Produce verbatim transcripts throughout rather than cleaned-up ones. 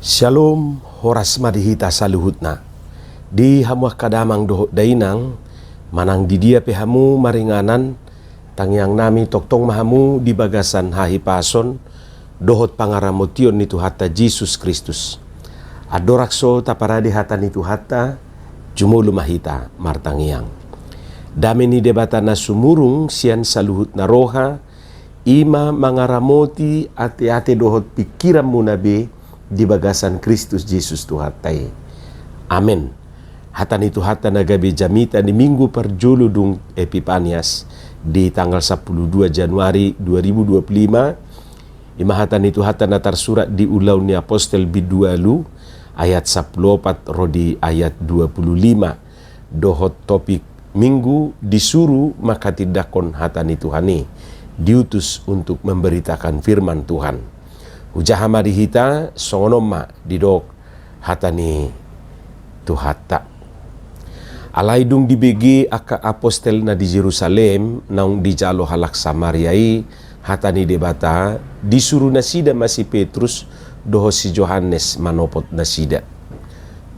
Syalom, horas ma di hita saluhutna. Di hamu angka damang dohot dainang, manang di dia pe hamu maringanan, tangiang nami tongtong ma hamu di bagasan hahipason dohot pangaramotion ni Tuhanta Jesus Kristus. Andorang so taparade hata ni Tuhanta, jumolo ma hita martangiang. Dame ni Debata na sumurung sian saluhutna roha, i ma mangaramoti ateate dohot pingkiranmuna be di bagasan Kristus Jesus Tuhanta i. Amen. Hata ni Tuhanta na gabe jamita ni minggu parjolo dung Epipanias di tanggal sampulu dua Januari dua ribu dua puluh lima, i ma hata ni Tuhanta na tarsurat di Ulaon ni Apostel bindu ualu ayat sampulu opat ro di ayat dua puluh lima. Dohot topik minggu, disuru manghatindanghon hata ni Tuhan i, diutus untuk memberitakan firman Tuhan. Hujaha ma di hita, songon on ma didok hata ni Tuhanta. Alai dung dibege angka apostel na di Jerusalem naung dijalo halak Samaria i hata ni Debata, disuru nasida ma si Petrus dohot si Johannes manopot nasida.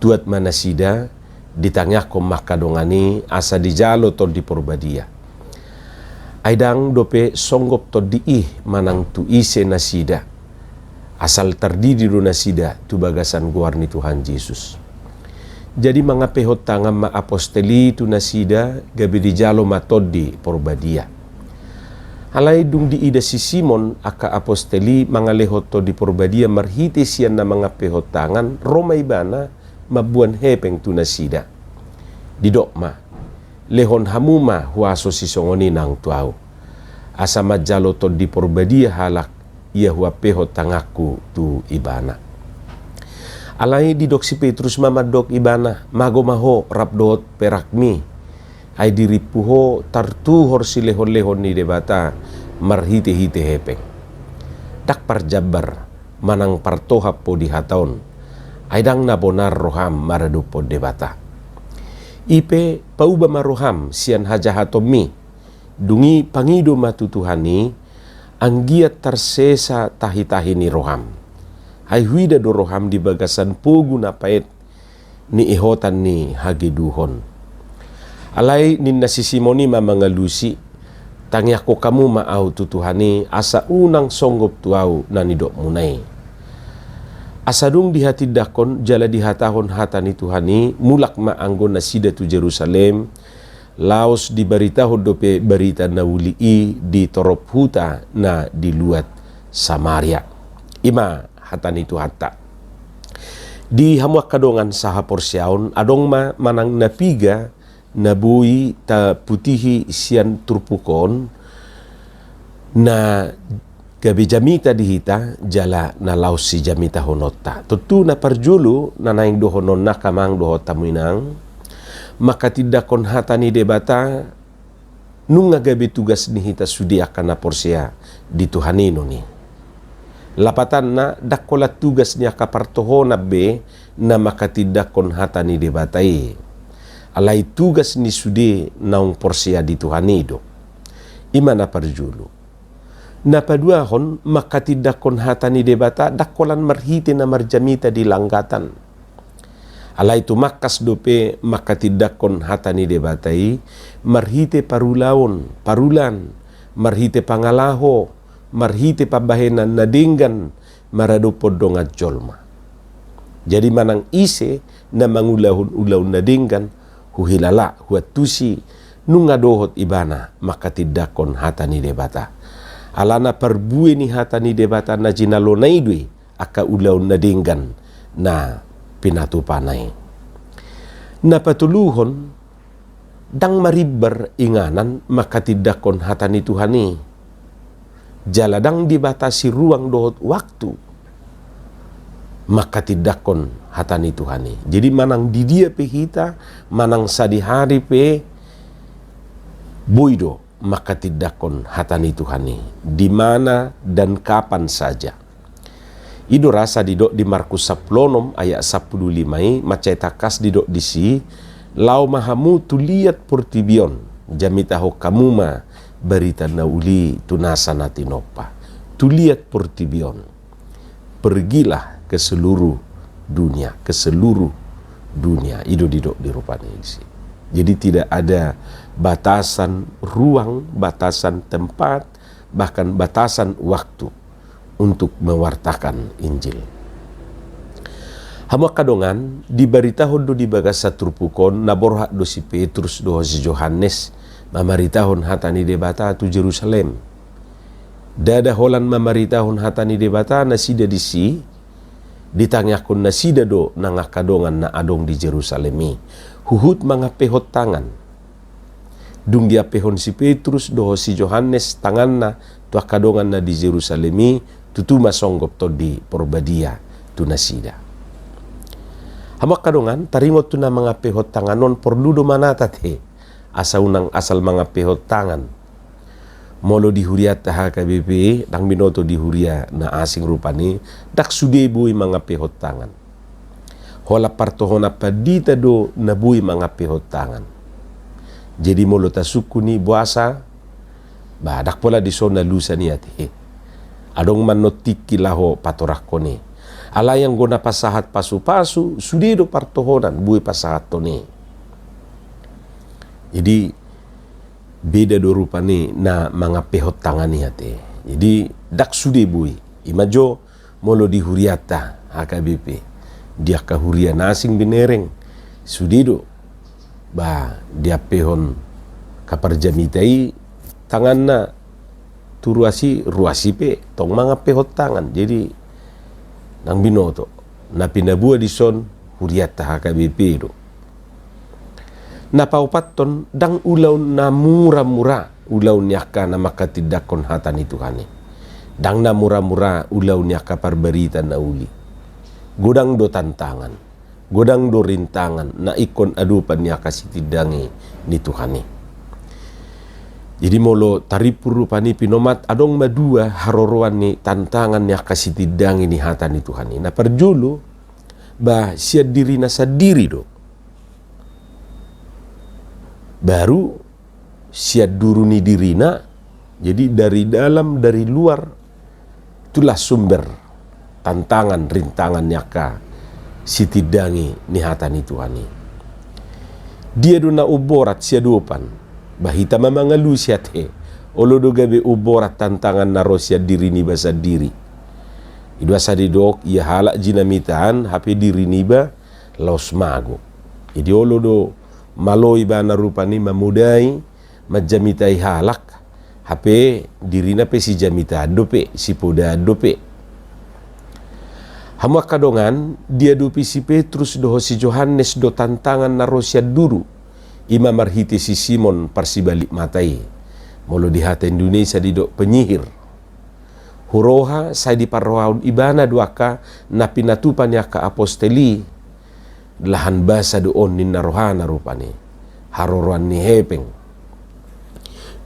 Tuat ma nasida, ditangiangkon ma angka dongan i asa dijalo Tondi Porbadia. Ai ndang dope songgop Tondi i manang tu ise nasida, asal tardidi do nasida tu bagasan goar ni Tuhan Jesus. Jadi mangampehon tangan ma apostel i tu nasida, gabe dijalo ma Tondi Porbadia. Alai dung diida si Simon angka apostel i mangalehon Tondi Porbadia marhite sian na mangampehon tangan, ro ma ibana mamboan hepeng tu nasida. Didok ma, lehon hamu ma huaso sisongon i nang tu ahu, asa manjalo Tondi Porbadia halak ia huampehon tanganku tu ibana. Alai didok si Petrus ma mandok ibana, mago ma ho rap dohot perakmi, ai dirimpu ho tartuhor silehonlehon ni Debata marhitehite hepeng. Ndang parjambar manang partohap ho di hata on, ai ndang na bonar roham maradophon Debata. I pe pauba ma roham sian hajahatonmi, dung i pangido ma tu Tuhan i, anggiat tarsesa tahitahi ni roham. Ai huida do roham di bagasan pogu na paet, ni ihotan ni hageduhon. Alai ninna si Simon i ma mangalusi, tangiangkon hamu ma ahu tu Tuhan i asa unang songgop tu ahu na nidokmuna i. Asa dung dihatindanghon jala dihatahon hata ni Tuhan i, mulak ma anggo nasida tu Jerusalem, laos dibaritahon dope barita na uli i di torop huta na di luat Samaria. I ma hata ni Tuhanta. Di hamu angka dongan sahaporseaon, adong ma manang na piga na boi taputihi sian turpuk on, na gabe jamita di hita jala na laos sijamitahononta. Tontu na parjolo na naeng dohononna, angka amang dohot hamu inang, manghatindanghon hata ni Debata nunga gabe tugas ni hita sude angka na porsea di Tuhan i non i. Lapatanna, ndang holan tugas ni angka partohonan be na manghatindanghon hata ni Debata i. Alai tugas ni sude naung porsea di Tuhan i do. I ma na parjolo. Na paduahon, manghatindanghon hata ni Debata ndang holan marhite na marjamita di langgatan. Alai tumangkas dope manghatindanghon hata ni Debata i marhite parulaon, parulan, marhite pangalaho, marhite pambahenan na denggan maradophon dongan jolma. Jadi manang ise na mangulahon ulaon na denggan, huhilala, huantusi, nunga dohot ibana manghatindanghon hata ni Debata. Alana parbue ni hata ni Debata na jinalona i do i angka ulaon na denggan na pinatupana i. Na patoluhon, ndang marimbar inganan manghatindanghon hata ni Tuhan i. Jala ndang dibatasi ruang dohot waktu manghatindanghon hata ni Tuhan i. Jadi manang di dia pe hita, manang sadihari pe, boi do manghatindanghon hata ni Tuhan i, di mana dan kapan saja. I do rasa didok di Markus sampulu onom ayat sampulu lima i, mansai tangkas didok disi, laho ma hamu tu liat portibi on, jamitahon hamu ma barita na uli tu nasa na tinompa. Tu liat portibi on. Pergilah ke seluruh dunia, ke seluruh dunia. I do didok di rupani disi. Jadi tidak ada batasan ruang, batasan tempat, bahkan batasan waktu untuk mewartakan Injil. Hamu angka dongan, dibaritahon do di bagasan turpuk on, na borhat do si Petrus dohot si Johannes mamaritahon hata ni Debata tu Jerusalem. Ndada holan mamaritahon hata ni Debata nasida disi, ditangiangkon nasida do nang angka dongan na adong di Jerusalem i, huhut mangampehon tangan. Dung diampehon si Petrus dohot si Johannes tanganna tu angka dongan na di Jerusalem i, tutu ma songgop Tondi Porbadia tu nasida. Hamu angka dongan, taringot tu na mangampehon tangan on, porlu do manat ate, asa unang asal mangampehon tangan. Molo di hurianta H K B P, ndang binoto di huria na asing rupani, ndang sude boi mangampehon tangan. Holan partohonan pandita do na boi mangampehon tangan. Jadi molo tasungkun i boasa, bah, ndang pola dison alusan i ate. Adong ma annon tingki laho patorangkon i. Alai anggo na pasahat pasupasu, sude do partohonan boi pasahathon i. Jadi beda do rupani na mangampehon tangan i ate. Jadi ndang sude boi. I ma jo molo di hurianta H K B P, di angka huria na asing binereng, sude do, bah, diampehon angka parjamita i tanganna tu ruas i, ruas i pe tong mangampehon tangan. Jadi ndang binoto. Na pinaboa dison hurianta H K B P do. Na paopathon, ndang ulaon na muramura ulaon ni angka na mangkatindangkon hata ni Tuhan i. Ndang na muramura ulaon ni angka parbarita na uli. Godang do tantangan, godang do rintangan na ingkon adopan ni angka sitindangi ni Tuhan i. Jadi molo tarimpur rupani pinomat, adong ma dua haroroan ni tantangan ni angka sitindangi ni hata ni Tuhan i. Na parjolo, bah, sian dirina sandiri do. Baru sian duru ni dirina, jadi dari dalam, dari luar, itulah sumber tantangan, rintangan ni angka sitindangi ni hata ni Tuhan i. Dia do na umborat siadopan? Bah, hita ma mangalusi ate. Olo do gabe umborat tantangan na ro sian diri niba sandiri. I do asa didok, ia halak jinamitaan, hape diri niba laos mago. Jadi olo do malo ibana rupani mamodai, manjamitai halak, hape dirina pe sijamitaan dope, sipodaan dope. Hamu angka dongan, diadopi si Petrus dohot si Johannes do tantangan na ro sian duru, i ma marhite si Simon parsibalik mata i. Molo di hata Indonesia didok penyihir. Huroha sai diparrohahon ibana do angka na pinatupa ni angka apostel i. Lahan basa do on ninna rohana rupani, haroroan ni hepeng.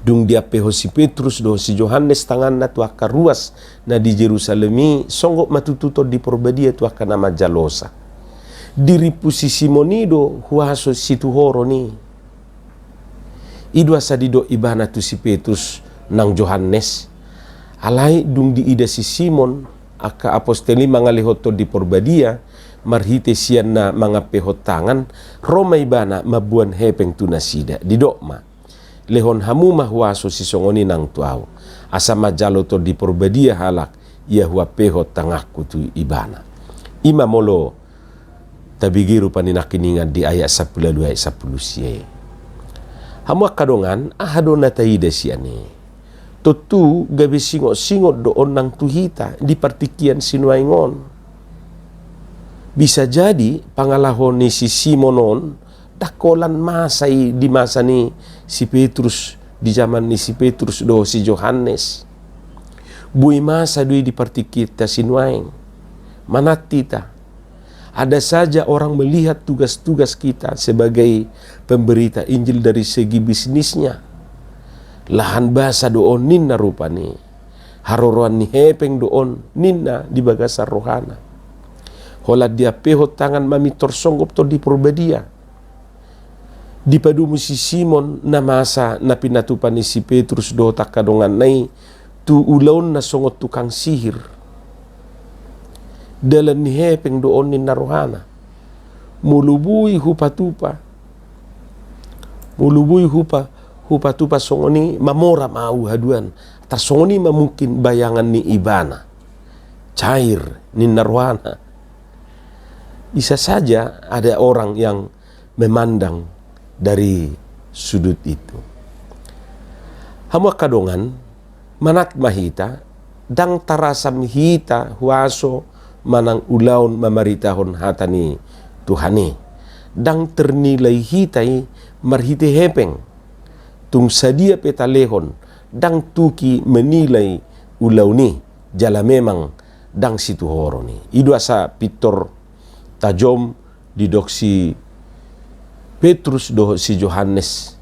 Dung diampehon si Petrus dohot si Johannes tanganna tu angka ruas na di Jerusalem i, songgop ma tutu Tondi Porbadia tu angka na manjalosa. Dirimpu si Simon i do huaso situhoron i. I do asa didok ibana tu si Petrus nang Johannes. Alai dung diida si Simon angka apostel i mangalehon Tondi Porbadia marhite sian na mangampehon tangan, ro ma ibana mamboan hepeng tu nasida, didok ma: Lehon hamu ma huaso sisongon i nang tu ahu, asa manjalo Tondi Porbadia halak ia huampehon tanganku tu ibana. I ma molo tabege rupani nangkiningan di ayat sampulu ualu, ayat sampulu sia i. Hamu angka dongan, aha do na taida sian i? Tontu gabe singot-singot do on nang tu hita di partingkian sinuaeng on. Bisa jadi pangalaho ni si Simon on ndang holan masa i di masa ni si Petrus, di jaman ni si Petrus dohot si Johannes. Boi masa do i di partingkianta sinuaeng. Manat hita. Ada saja orang melihat tugas-tugas kita sebagai pemberita Injil dari segi bisnisnya. Lahan basa do on ninna rupani. Haroroan ni hepeng do on ninna di bagasan rohana. Holan diampehon tangan mamintor songgop Tondi Porbadia. Dipadomu si Simon na masa na pinatupa ni si Petrus dohot angka donganna i tu ulaonna songon tukang sihir. Dalan ni hepeng do on ninna rohana. Molo boi hupatupa, molo boi hupa, hupatupa songon i, mamora ma ahu haduan. Tarsongon i ma mungkin bayangan ni ibana. Cair ninna rohana. Bisa saja ada orang yang memandang dari sudut itu. Hamu angka dongan, manat ma hita, ndang tarasam hita huaso manang ulaon mamaritahon hata ni Tuhan i. Ndang ternilai hita i marhite hepeng. Tung sadia pe talehon, ndang tuki menilai ulaon i, jala memang ndang situhoron i. I do asa pintor tajom didok si Petrus dohot si Johannes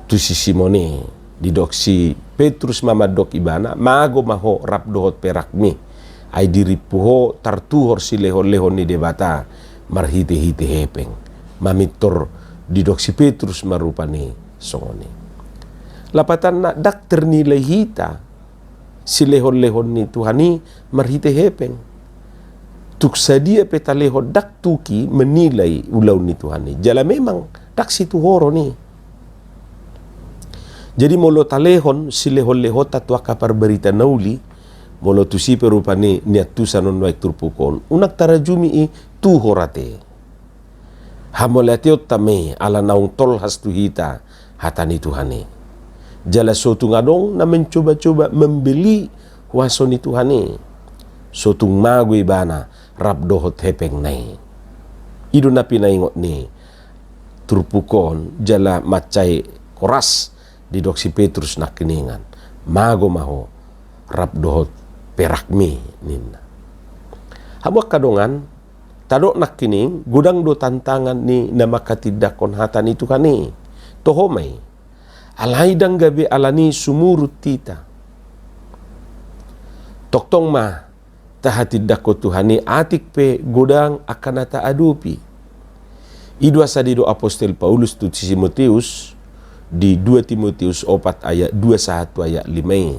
tu si Simon i. Didok si Petrus ma mandok ibana, mago ma ho rap dohot perakmi. Ai dirimpu ho tartuhor silehon-lehon ni Debata marhite-hite hepeng. Mamintor didok si Petrus ma rupani songon i. Lapatanna, ndang ternilai hita silehon-lehon ni Tuhan i marhite hepeng. Tung sadia pe talehon, ndang tuki menilai ulaon ni Tuhan i. Jala memang ndang situhoron i. Jadi molo talehon silehon-lehonta tu angka parbarita na uli, molo tusi pe rupani niantusan on nuaeng turpuk on, unang tarajumi i tuhor ate. Hamauliateonta ma i ala naung tolhas tu hita hata ni Tuhan i. Jala so tung adong na mencoba-coba membeli huaso ni Tuhan i, so tung mago ibana rap dohot hepengna i. I do na pinaingot ni turpuk on, jala mansai horas didok si Petrus nangkiningan, mago ma ho rap dohot perakmi ninna. Hamu angka dongan, tadok nangkining, godang do tantangan ni na manghatindanghon hata ni Tuhan i. Toho ma i. Alai ndang gabe alani sumurut hita. Tongtong ma tahatindanghon Tuhan i, atik pe godang angka na taadopi. I do asa didok apostel Paulus tu si Timoteus, di dua Timoteus opat ayat dua sahat tu ayat lima i.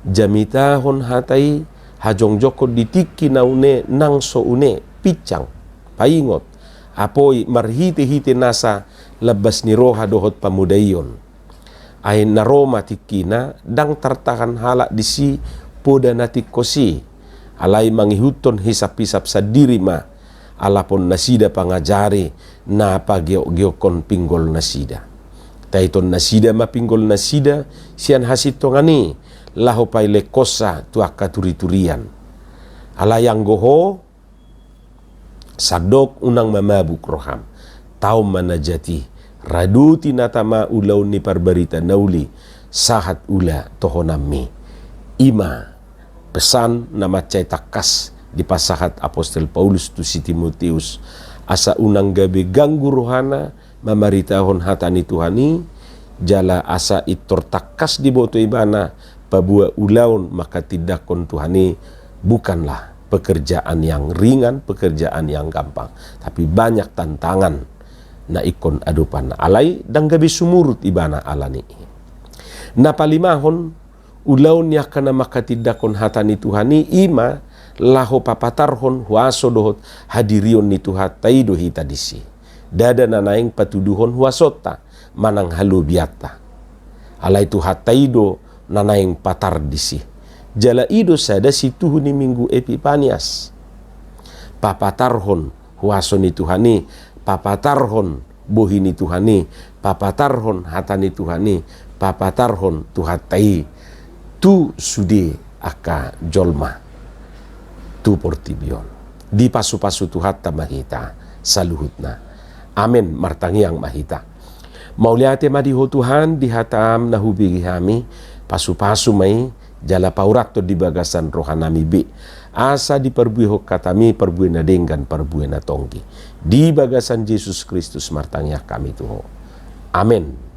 Jamitahon hata i, hajongjongkon di tingki na une nang so une, pinsang, paingot, apoi marhite-hite nasa lambas ni roha dohot pamodaion. Ai na ro ma tingkina, ndang tartahan halak disi poda na tingkos i. Alai mangihuthon hisap-hisap sandiri ma, alapon nasida pangajari na pageok-geokhon pinggol nasida. Taiton nasida ma pinggol nasida sian hasintongan i, laho pailengkonsa tu angka turi-turian. Alai anggo ho, sandok unang mamabuk roham. Taon ma na jat i, radoti nata ma ulaon ni parbarita na uli, sahat ula tohonanmi. I ma pesan na mansai tangkas dipasahat apostel Paulus tu si Timoteus, asa unang gabe ganggu rohana mamaritahon hata ni Tuhan i, jala asa pintor tangkas diboto ibana paboa ulaon manghatindanghon Tuhan i bukanlah pekerjaan yang ringan, pekerjaan yang gampang, tapi banyak tantangan na ingkon adopanna. Alai ndang gabe sumurut ibana alani i. Na palimahon, ulaon ni angka na manghatindanghon hata ni Tuhan i, i ma laho papatarhon huaso dohot hadirion ni Tuhanta i do hita disi. Ndada na naeng patuduhon huasonta manang halobianta. Alai Tuhanta i do na naeng patar disi. Jala i do sada situhu ni Minggu Epipanias. Papatarhon huaso ni Tuhan i, papatarhon bohi ni Tuhan i, papatarhon hata ni Tuhan i, papatarhon Tuhanta i tu sude angka jolma tu portibi on. Dipasu-pasu Tuhanta ma hita saluhutna. Amen. Martangiang ma hita. Mauliate ma di Ho Tuhan, di hataM na hubege hami, pasu-pasu ma i, jala paurathon di bagasan rohanami be, asa diparbuehon hataMi parbue na denggan, parbue na tonggi. Di bagasan Jesus Kristus martangiang hami tu Ho. Amen.